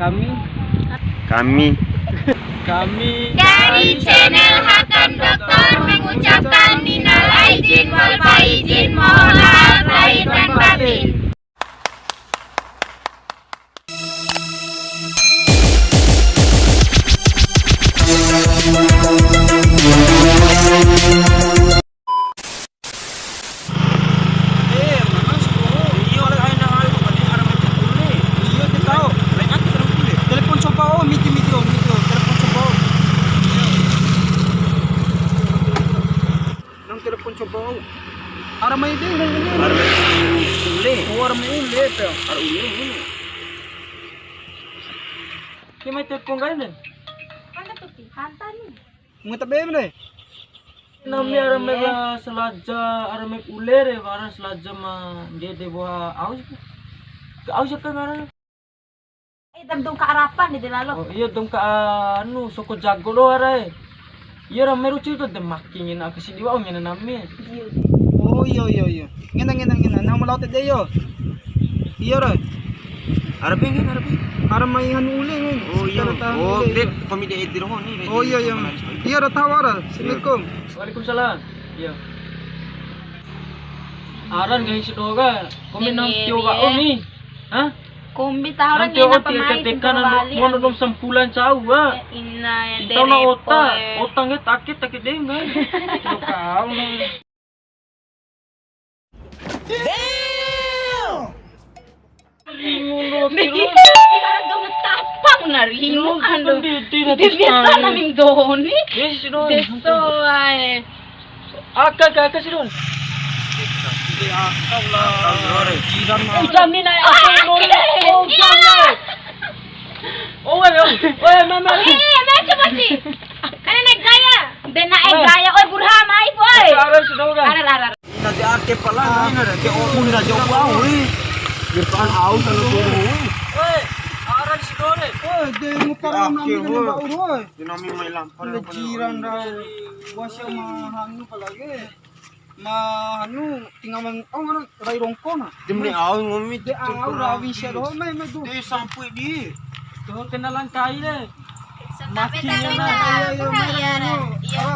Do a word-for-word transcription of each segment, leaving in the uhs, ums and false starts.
Kami. Kami. Kami. Dari channel Hakan Doktor mengucapkan minal aidin wal faizin, mohon maaf lahir dan batin. Telepon coba, oh, miki, miki, oh, miki, oh, telepon coba, oh. Nang telepon coba, oh. Ara mai de, nang ini. Ara mai ule. Oh, ara mai ule, pe. Ara ule, ule. Ke mai telepon kai, Den? Kan tuh, Pi. Hantar nih. Ngata be mene. Nami ara mai ba salaja, ara mai ule re, wara salaja ma ndede boha au sih. Ke au sih ke ngara. Eh, dam dongka arapan di lalo. Oh, iya, dongka anu, soko jago doho ara e. Iya, ra mai ruci tu de maki ngena aka sidi wa'u ngena nami. Iya. Oh, iya, iya, iya. Ngena, ngena, ngena. Nama laut de yo. Iya, ra. Arabe ngena, arabe. Ara mai hanu ule ngena. Oh, iya. Sekarang tahan ule, de, iya. Kami de edi roho ni, de. Oh, iya, iya. Iya, ra tahu ara. Assalamualaikum. Waalaikumsalam. Iya. Aran nggahi sia doho ka. Kami nang tio wa'u ni. Hah? Kombi taho ra ngena pemain. Mono dom sampulan cau wa. Ina ya. Intau na ota, ota nge take take dei ngai. Kau na. Ringu lo. Niki, ina dong tapang na ringu ando. Dia biasa na ming doni. Deso ai. Aka, aka, aka, sih, Don. Udah, nih, naik, aka, Don. Oh, jangan. Oh, weh, oh, weh, mama. Eh, eh, eh, coba, Ci. Kan naik gaya. Dia naik gaya. Oi, Burham, aib, oi. Aka, aka, sih, Don, kan? Ara, ara, ara. Nanti ake pala, ini ada, ke omun aja, wah, weh. Depan aus, kalau turun, weh. Weh, ara, sih, Don, eh. Weh, dia ngumpar nami, weh. Nami mai lampar. Jiran, weh. Wah, sia ma hanu pala ke. Ma hanu, tinggal mang, oh, ngara rai rongko na. Dem ni au ngomi de, au rawi sia doho, mai, mai, du. De sampai di. Tuh, kenalan kai de. Mati na. Iya, iya, iya, iya.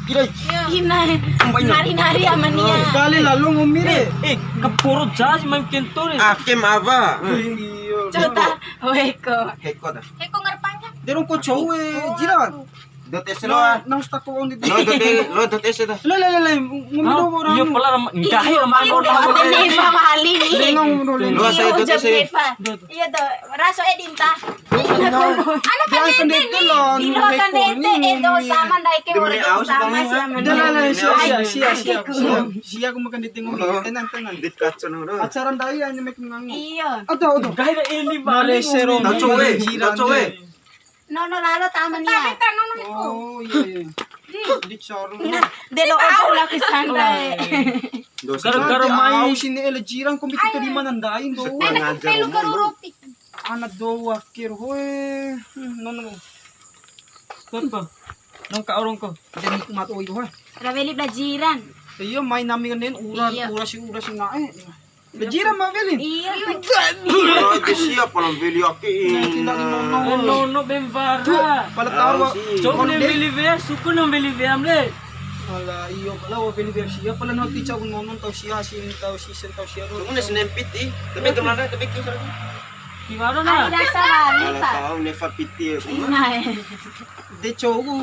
Kira. Ina. Nari-nari amania. Kali lalu ngomi de. Eh, eh, kaporo jas main kento de. Ake mawa. Iya. Coba ta, heko. Heko dah. Heko ngarpanjang. De rongko cowok, eh, jiran. Dot ese lo. Nang stako on di. Lo dot ese dah. Lo, lo, lo, lo, ngomong orang. Iya, pala ram-, nggahi ram-, ram-, ram-, Neva wali ni. Lo saya dot ese. Iya, tuh. Raso e dinta. Anak kan dete lo. Dino kan dete, eh, dosa mandai ke orang dosa mas ya. Sia, sia, sia, sia. Sia aku makan di tengok. Tenang, tenang. Dit kacau no. Acara ndai aja mek ngangu. Iya. Ada, ada. Nggahi ini balik. Taco we, taco we. Nono lalo ta amania. Oh, iya, iya. Di caru. Nah, de lo ojo la ke sandae. Gara-gara mai sini ele jiran kombi kita di mana ndain do. Enak pelu ke roti. Ana do wakir hoe. Hmm, nono. Apa? Nongka orang ko. Jadi nikmat oi hoe. Ra weli bla jiran. Iya, mai nami kanden ura, ura si, ura si nae. Bajira ma weli? Iya. Ura ede sia pala weli ake. Nono bembara. Pala tahu. Coba nem weli wea, suku nem weli wea mle. Ala iyo pala weli wea sia pala nanti cau nono tau sia sin tau sisen tau sia. Cuma nes nempit i. Tapi itu mana tapi itu sana. Gimana na? Ada salah ni, Pak. Tahu nefa piti ya. Nah. De cau ku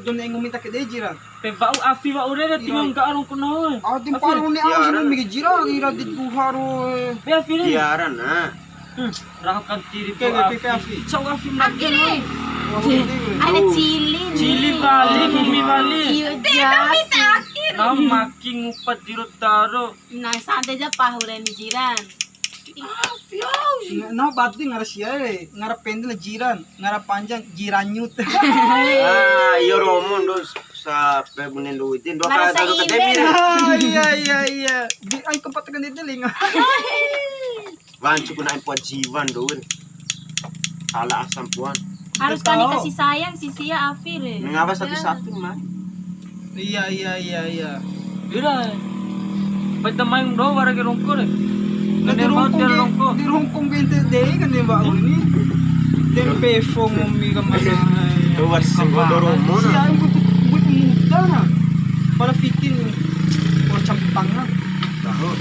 done ngomi ta ke de jira. Pe wa'u afi wa'u re, re, tinggal nggak arung kena, eh. Ah, tim paru ni au sini mikir jira, ira di tuha ro, eh. Be afi ni. Tiara na. Hmm, rahokan tiri ke, ke, ke afi. Cau afi mati. Ada cili. Cili wali, bumi wali. Iya, jas. Nama maki ngupat jiro taro. Nah, santai ja pahu re ni jiran. Nah, bati ngara sia re, ngara pendek jiran, ngara panjang jiranyut. Ah, iyo romo ndo sa pe bune ndo ite ndo ka taru kademi re. Ah, iya, iya, iya. Di ai keempat kan itu linga. Wancu kuna empat jiwan ndo. Salah asam puan. Harus kami kasih sayang si sia afi re. Ngawa satu-satu mah. Iya, iya, iya, iya. Ira. Pai ta main do wara ke rongko re. Kande rongko, rongko. Di rongko gente de kan de mbak ini. Befo ngomi ka mana? Coba senggo doro mona. Si ayu butuh, butuh muda na. Pala fiki ni. Wah, campur tangan. Tahu.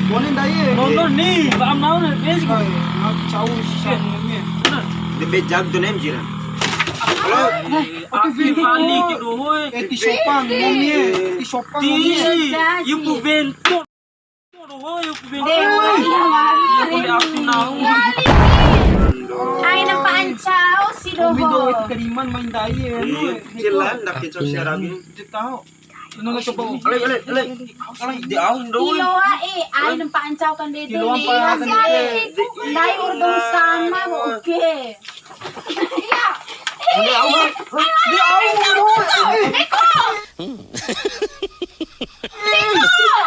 Bone ndai e. Nonton ni, paham nahu ni, basic. Ai, mau cau si ngomi. Benar. De be jam tu nem jiran. Halo. Aku balik ke doho e. Eh, ti sopan ngomi e. Ti sopan ngomi e. Ti, ibu bentuk. Aina pa ancao si doho. Mindo itu keriman main dai ya. Iya, celan dak kecap siaran ini. Dia tahu. Nona coba. Alai, alai, alai. Alai, di au ndo. Iloa e, aina pa ancao kan dede. Iloa pa kan dede. Ndai urdung sama, oke. Iya. Dia au. Dia au. Eko. Eko.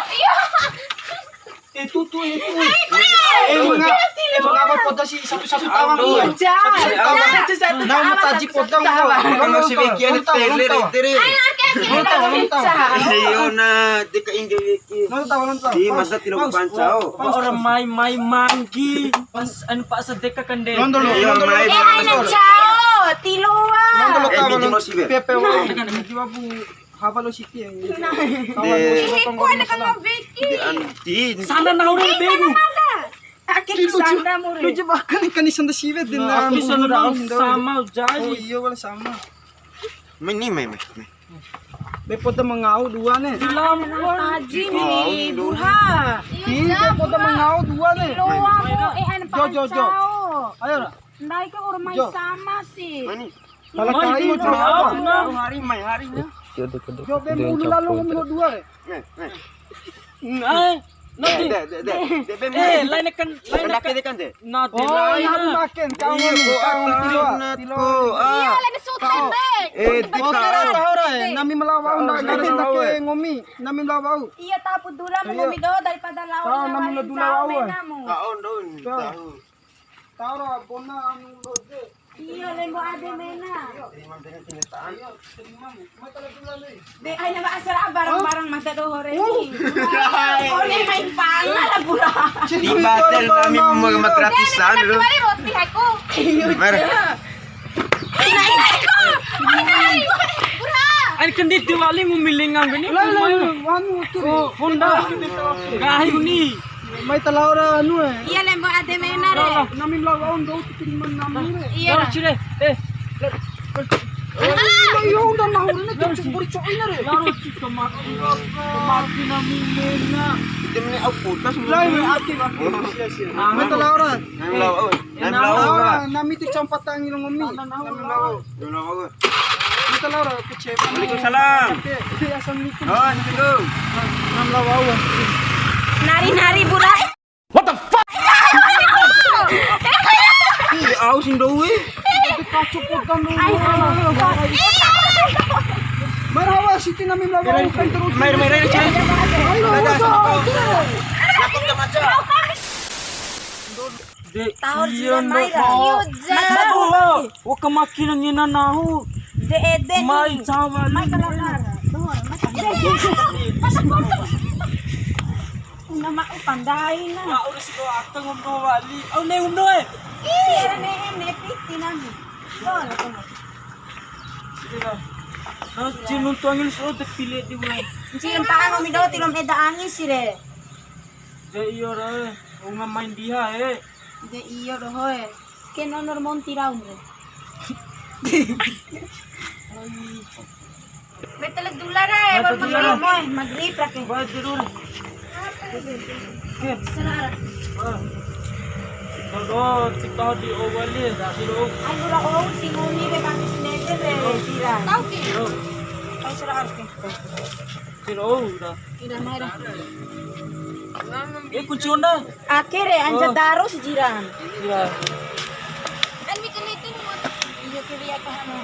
Iya. Itu tuh, itu. Eh, mengapa, mengapa poda si satu-satu tawang? Satu-satu tawang. Satu-satu tawang. Nama taji poda. Kalau si Vicky ada tele, tele. Ayo, oke, oke. Nonton, nonton. Iya, nah, dia ke Indo Vicky. Nonton, nonton. Di masa tidak pancau. Orang mai-mai manggi. Pas an pak sedekah kan deh. Nonton, nonton. Iya, mai. Eh, aina cau, tiloa. Nonton, nonton. Eh, di Timor sih, Ber. P P W. Dengan jiwa bu. Haba lo siti ya. Nah. Kawan, eh, sotong kau ada orang kan salah. Mau bikin. Di anti. Sana nahu re begu. Akhir sana more. Lucu bahkan ikan di sana siwe. Nah, dengan aku sana orang sama jadi. Oh iya, wala sama. Mai ni, mai, mai, mai. Be poda ma ngau dua ne. Bilang, taji ni, burha. Iya, be poda ma ngau dua ne. Loa mo e an. Jo, jo, jo. Pancao. Ayo lah. Ndai ke orang mai sama sih. Mai ni. Kalau mai kai di mau jawab. Hari, mai hari ni. Yo, be mulu lalu ngomong dua. Eh, eh. Eh, nanti. De, de, de, de, de, be mulu. Eh, lain kan, lain kan. Nah, de lain. Aku makin kau ngomong, kau ngomong tiloa. Iya, lain sultan, be. Eh, oke, tahu re. Nami ma lao wa'u, nda ngari ndake ngomi. Nami ma lao wa'u. Iya, tapu dula ma ngomi do daripada lao. Tahu, nami ma dula wa'u. Tahu, tahu. Tahu ra bona anu loje. Iya, lembo ade mena. Be, aina ba asal barang-barang mata doho re ni. Oh, ni main pala lah pura. Di batel nami mau gratisan dulu. Kembali roti aku. Mer. Aina, aina, aku. Aina, pura. Aina kendit Diwali mau milingan gini. Lah, lah, lah, anu, oh, Honda. Gahi uni. Mai ta lao ra anu e. Iya, lembo ade mena re. Nami ma lao wa'u ndo tu kiriman nami re. Iya. Laro cire. Eh. Iyo, udah nahu re, cuk, buri cok ina re. Laro cire, mati, mati nami mena. Ite mene au kota semua. Lai, mati, mati. Sia, sia. Mai ta lao ra. Nami ma lao wa'u. Nami lao ra, nami ti campat tangi lo ngomi. Nami lao. Nami lao wa'u. Kita lao ra kecewa. Waalaikumsalam. Oke, assalamualaikum. Oh, assalamualaikum. Nami lao wa'u. Nari-nari burai. What the fuck? Ih, au si ndo we. Kacau podan lu. Mai ra wa'u siti nami ma lao wa'u kan terus. Mai, mai, mai, cire. Ayo, ayo, ayo. De, taho iya, jiran mai ra. Iyo, ja. Mai, mai, mai. Wa kamaki na ngena nahu. De ede ni. Mai cawa ni. Mai kalau lar. Dohor, mai. Una mau pandai na. Wa, udah si doa aka ngomong wali. Au ne ngomong doa e. Iya, ne, ne piti nami. Dohor, dohor. Nah, cil nuntu angin so de pile di wali. Cil mpaka ngomi do tilom eda angin si re. De iyo re, unga main diha e. De iyo doho e. Ke nonor monti raun re. Betele dula re, baru magrib, magrib rake. Baik dulu. Oke. Senar. Ah. Todo, cipta di awal ya, dah dulu. Ayo lah, oh, si ngomi be pakai sendiri re, sira. Tahu ki? Tahu sira harus ke. Sira, oh, udah. Ira mai ra. Eh, kunci Honda. Ake re, anja taru si jiran. Iya. Kan bikin itu mau. Iya, kiri apa anu?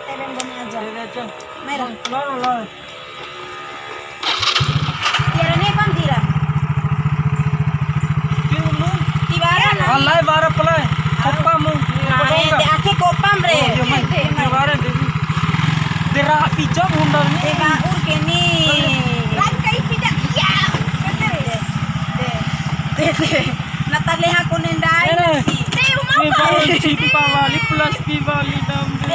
Tebeng bom aja. Iya, iya, iya. Mai ra. Lalo, lalo. Tiara ne pam tira. Tiwara na. Alai, bara pelai. Kopa mu. Nah, eh, de ake kopam re. Oh, iya, mai. Tiwara de. De rapi jam Honda ni. De baur ke ni. Ran kai pida. Iya. Betul. De. De, de. Nata leha kone ndai. Ere. Si. De, uma. Cipa wali plus pi wali dambe.